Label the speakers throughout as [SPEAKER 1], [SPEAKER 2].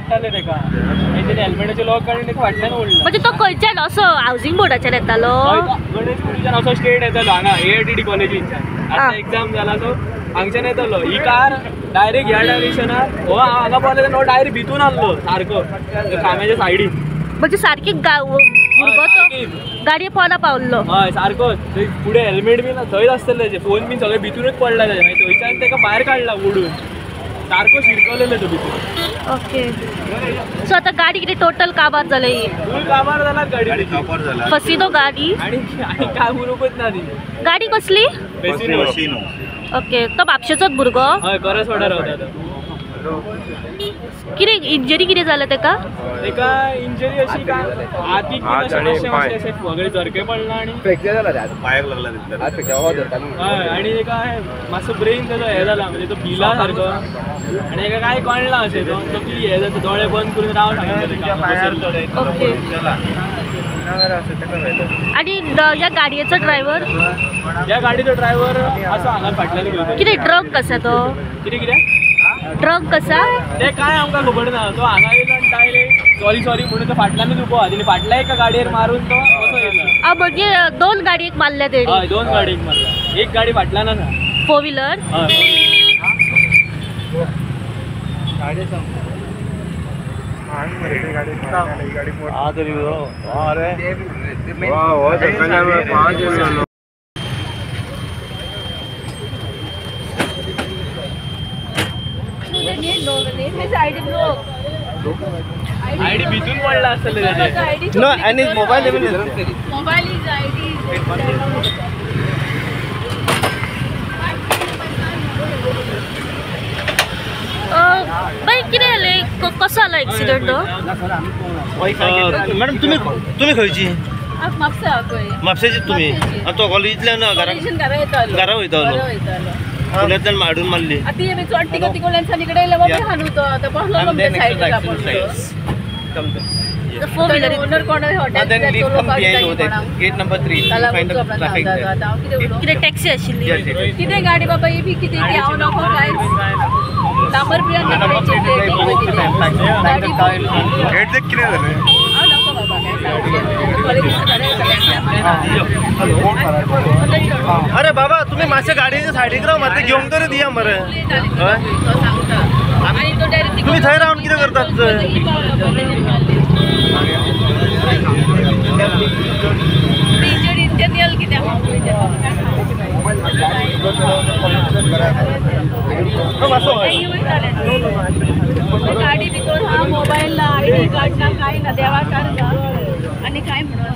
[SPEAKER 1] काडटाले तेका मागीर तेणे हेल्मेटाचे लॉक काडून तेका फाटल्यान ओडला.
[SPEAKER 2] म्हणजे तो खंयच्यान असो हावजींग बोर्डाच्यान येतालो?
[SPEAKER 1] गणेशपुरीच्यान असो स्ट्रेट येतालो हांगा AITD कॉलेजींच्यान. आतां एग्जाम जाला सो हांगच्यान येतालो. ही कार डायरेक्ट ह्या डायरेक्शनार हो हांव हांगा पावलो तेन्ना हो डायरेक्ट भितून आहलो सारको खांब्याच्या सायडीन.
[SPEAKER 2] म्हणजे सारकी भुरगो तो गाडये पोंदा पावल्लो.
[SPEAKER 1] हय सारको थंय फुडें हेल्मेट बीन थंयच आसतलें तेजें, फोन बीन सगळें भितूनच पडला तेजें. मागीर थंयच्यान तेका भायर काडला ओडून, सारको शिरकलेलो तो भितून.
[SPEAKER 2] ओके सो आतां गाडी कितें टोटल काबार जाल्या ही?
[SPEAKER 1] फूल काबार जाला गाडी,
[SPEAKER 2] फसिनो गाडी
[SPEAKER 1] आनी आनी काय उरूंकच ना तिजें.
[SPEAKER 2] गाडी कसली?
[SPEAKER 1] फेसिनो.
[SPEAKER 2] ओके तो म्हापशेचोच भुरगो?
[SPEAKER 1] हय करसवाड्यार रावता तो.
[SPEAKER 2] कितें इंजरी कितें जालें तेका?
[SPEAKER 1] तेका इंजरी अशी काय हातीक अशें सगळें झरके पडला आनी
[SPEAKER 3] फ्रॅक्चर जाला, पांयाक लागला.
[SPEAKER 1] हय आनी तेका मातसो ब्रेन तेजो हें जाला, म्हणजे तो भिला सारको आनी तेका कांय कळना अशें, तो तकली हें जाता, दोळे बंद करून राव सांगता तेका.
[SPEAKER 2] ओके आनी ह्या गाडयेचो ड्रायव्हर?
[SPEAKER 1] ह्या गाडयेचो ड्रायव्हर आसा हांगा फाटल्यान घेवन.
[SPEAKER 2] कितें ड्रग आसा तो?
[SPEAKER 1] कितें कितें
[SPEAKER 2] ड्रग कसा
[SPEAKER 1] ते काय आमकां खबर ना. तो हांगा येयलो आनी डायरेक्ट सॉरी सॉरी म्हणून तो फाटल्यानूच उबो आहा, तेणी फाटल्या एका गाडयेर मारून तो असो येयलो.
[SPEAKER 2] म्हणजे दोन गाडयेक मारल्या तेणी?
[SPEAKER 1] हय दोन गाडयेक मारला, एक गाडी फाटल्यान आसा.
[SPEAKER 2] Four wheeler?
[SPEAKER 1] हय. आयडी भितून पडला आसतलें तेजें.
[SPEAKER 3] No, and his mobile even is
[SPEAKER 4] mobile is ID.
[SPEAKER 2] बाई कितें जालें, कसो जालो एक्सिडंट हो?
[SPEAKER 3] मॅडम तुमी तुमी खंयची?
[SPEAKER 4] म्हापसा.
[SPEAKER 3] म्हापशेची तुमी? आनी तो कॉलेजींतल्यान घरा वयतालो, फुड्यांतल्यान हाडून मारली.
[SPEAKER 4] आतां चोड तिको तिकोल्यान इकडे येयलो बाबा हाडून तो आतां बसलो सायडीक आपूण.
[SPEAKER 2] फोर व्हीलर
[SPEAKER 4] ओनर कोण
[SPEAKER 3] Then leave come behind over there. Gate number 3. You find the traffic there.
[SPEAKER 2] कितें टॅक्सी आशिल्ली?
[SPEAKER 4] कितें गाडी बाबा ही बी कितें ती हांव नको कांयच नंबर प्लेट
[SPEAKER 5] कितें जालें?
[SPEAKER 4] हांव नको बाबा काय.
[SPEAKER 3] अरे बाबा तुम्ही मातशे गाडयेच्या सायडीक राव, मातशें घेवंक तरी दिया मरे. तुम्ही थंय रावन कितें करतात?
[SPEAKER 4] गाडी भितर हा मोबायल ना, आयडी कार्ड ना, कांय ना, देवा कार्ड ना आनी कांय म्हणून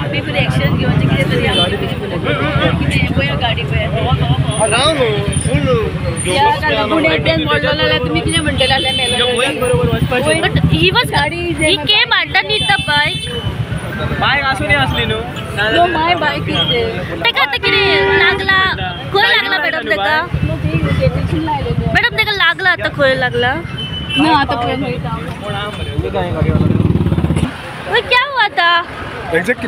[SPEAKER 4] आमी पळय एक्शन घेवचें कितें तरी आमचें कितें पळय गाडी पळय गुन्यांतल्यान पडलो जाल्यार तुमी कितें म्हणटले जाल्यार मेलो.
[SPEAKER 2] But he was he came underneath the bike.
[SPEAKER 1] Bike आसूनय आसली न्हू?
[SPEAKER 4] No my bike is there.
[SPEAKER 2] तेका आतां कितें लागला? खंय लागला मॅडम तेका? मॅडम तेका लागला आतां खंय लागला?
[SPEAKER 4] ना आतां पळय मेळटा.
[SPEAKER 2] क्या हुआ था?
[SPEAKER 5] एग्जैक्ट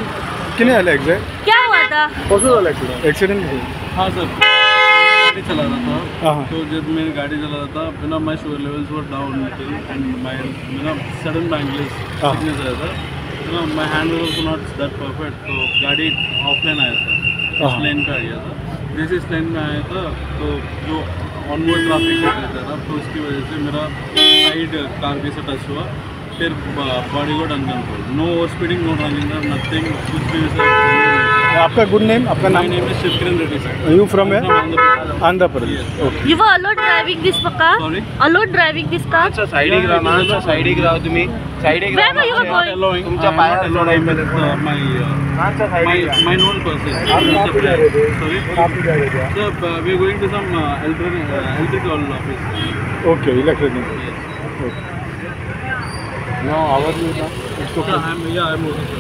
[SPEAKER 5] कितें जालें? एग्जैक्ट
[SPEAKER 2] क्या हुआ था?
[SPEAKER 5] कसो जालो एक्सिडेंट? एक्सिडेंट?
[SPEAKER 6] हाँ सर गाड़ी चला रहा था, तो जब मैं गाड़ी चला रहा था बिना my sugar levels were down and my मेरा सडन बैंकलेस सिकनेस आया था, तो my hand was also not that perfect, तो गाड़ी ऑफलाइन आया था, इस लाइन पे आ गया था. जैसे इस लाइन में आया था तो जो ऑनवर्ड ट्रैफिक रहता था, तो उसकी वजह से मेरा साइड कार के से टच हुआ, फिर body got uncontrol, no over speeding, no driving, nothing, कुछ भी वैसा.
[SPEAKER 5] आपका गुड नेम? आपका नाम?
[SPEAKER 6] My name is Shivkiran Reddy sir.
[SPEAKER 5] You from Hai? Andhra Pradesh. Okay.
[SPEAKER 2] You were alone driving this car?
[SPEAKER 6] Sorry?
[SPEAKER 2] Alone driving this car?
[SPEAKER 3] सायडीक राव, मातसो सायडीक राव तुमी, सायडीक राव. तुमच्या पांयार
[SPEAKER 6] My known person. Sorry? Sir, we are going to some electrical office.
[SPEAKER 5] Okay, electrical. Okay. Now, how are you now? It's okay.
[SPEAKER 6] Yeah, I'm okay, sir.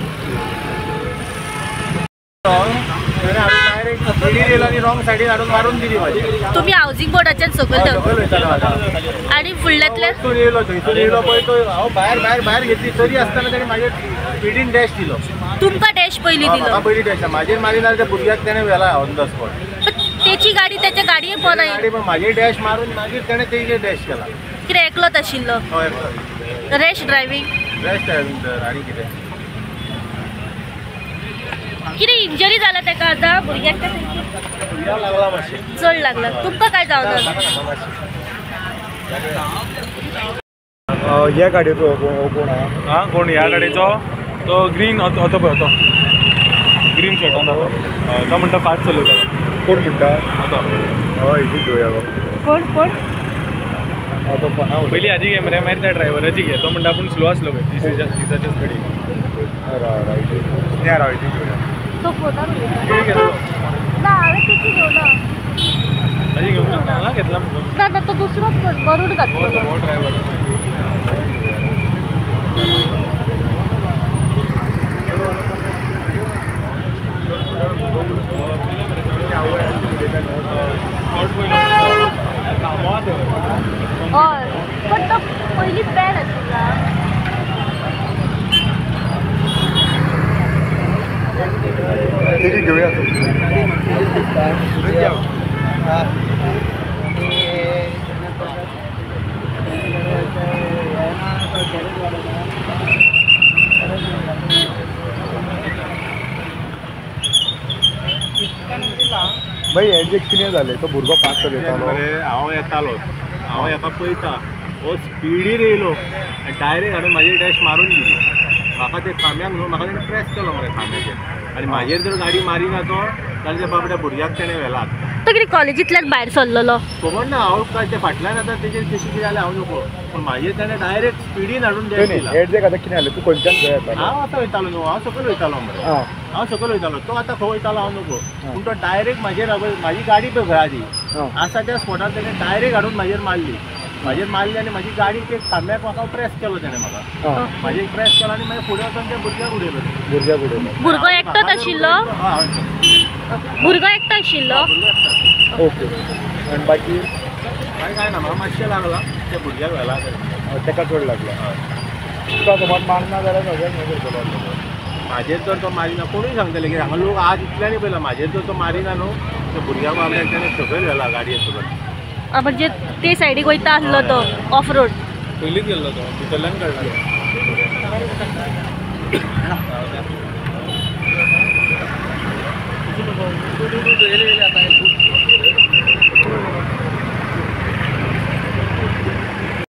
[SPEAKER 3] Wrong सायडीन हाडून मारून दिली म्हाजी.
[SPEAKER 2] तुमी हावजींग बोर्डाच्यान सकयल आनी फुडल्यांतल्यान
[SPEAKER 3] येयलो, थंयसून येयलो पळय तो हांव भायर भायर भायर घेतली तरी आसतना तेणें म्हाजेर स्पिडीन डॅश दिलो.
[SPEAKER 2] तुमकां डॅश पयलीं दिलो?
[SPEAKER 3] म्हाका पयलीं डॅश, म्हाजेर मारी ना त्या भुरग्याक तेणें व्हेला ऑन the spot.
[SPEAKER 2] तेची गाडी त्याच्या गाडये पोंदा
[SPEAKER 3] गाडी पण म्हाजेर डॅश मारून मागीर तेणें तेजेर डॅश केला.
[SPEAKER 2] कितें एकलोच आशिल्लो? Rash driving.
[SPEAKER 3] रॅश ड्रायव्हिंग तर आनी कितें?
[SPEAKER 2] कितें इंजरी जाला ताका आतां भुरग्याक?
[SPEAKER 3] लागला मातशें,
[SPEAKER 2] चड लागला. तुमकां काय जावना?
[SPEAKER 5] ह्या गाडयेचो कोण आहा?
[SPEAKER 7] कोण ह्या गाडयेचो? तो ग्रीन तो पळय, तो ग्रीन शर्टान तो म्हणटा फास्ट चलयता.
[SPEAKER 5] कोण म्हणटा?
[SPEAKER 7] तो.
[SPEAKER 5] हय, घेवया.
[SPEAKER 2] कोण कोण?
[SPEAKER 7] पयलीं हाजी घे मरे, मागीर त्या ड्रायव्हराची घे. तो म्हणटा आपूण स्लो आसलो पळय तिसाच्याच कडेन.
[SPEAKER 2] तो फोनार उलयता. ना, हांवें तेची घेवना.
[SPEAKER 7] हाजी घेवंक ना, घेतला
[SPEAKER 2] ना ना, तो दुसरोच मरून घातलो
[SPEAKER 7] ड्रायव्हर.
[SPEAKER 2] हय, पण तो पयलीं बॅड आशिल्लो.
[SPEAKER 5] घेवया. भाई हें जें कितें जालें, तो भुरगो फास्ट चलयतालो.
[SPEAKER 3] हांव येतालो, हांव हेका पळयता, हो स्पिडीर येयलो आनी डायरेक्ट हाडून म्हाजेर डॅश मारून दिली. म्हाका ते खांब्याक न्हू, म्हाका तेणें प्रेस केलो मरे खांब्याचेर. आनी म्हाजेर जर गाडी मारिना तो जाल्यार त्या बाबड्या भुरग्याक तेणें व्हेला.
[SPEAKER 2] तो कितें कॉलेजींतल्यान भायर सरलेलो?
[SPEAKER 3] खबर ना, हांव काय ते फाटल्यान आतां तेजेर कशें कितें जालें हांव नको, पूण म्हाजेर तेणें डायरेक्ट स्पिडीन हाडून डॅश दिला.
[SPEAKER 5] हें आतां कितें जालें, तूं खंयच्यान खंय येतालो?
[SPEAKER 3] हांव आतां वयतालो न्हू, हांव सकयल वयतालो मरे, हांव सकयल वयतालो. तो आतां खंय वयतालो हांव नको, पूण तो डायरेक्ट म्हाजेर, म्हाजी गाडी पळय खंय आदी आसा त्या स्पॉटार तेणें डायरेक्ट हाडून म्हाजेर मारली. म्हाजेर मारली आनी म्हाजी गाडी ते खांब्याक म्हाका प्रेस केलो तेणें. म्हाका म्हाजेर प्रेस केलो आनी मागीर फुडें वचून त्या भुरग्याक उडयलो.
[SPEAKER 5] भुरग्याक उडयलो.
[SPEAKER 2] भुरगो एकटोच आशिल्लो? भुरगो एकटो आशिल्लो.
[SPEAKER 5] ओके, आनी बाकी
[SPEAKER 3] काय ना, म्हाका मातशें लागला त्या भुरग्याक व्हेला
[SPEAKER 5] ताका चड लागला. तुका समज मारना जाल्यार सगळ्यांक हें करतलो.
[SPEAKER 3] म्हाजेर जर तो मारिना, कोणूय सांगतले की हांगा लोक आज इतल्यांनी पळयला, म्हाजेर जर तो मारिना न्हू त्या भुरग्याक बाबड्याक तेणें सकयल व्हेला गाडये सकयल.
[SPEAKER 2] म्हणजे ते सायडीक वयता आसलो तो ऑफ रोड.
[SPEAKER 7] पयलींच गेल्लो तो, भितरल्यान काडला.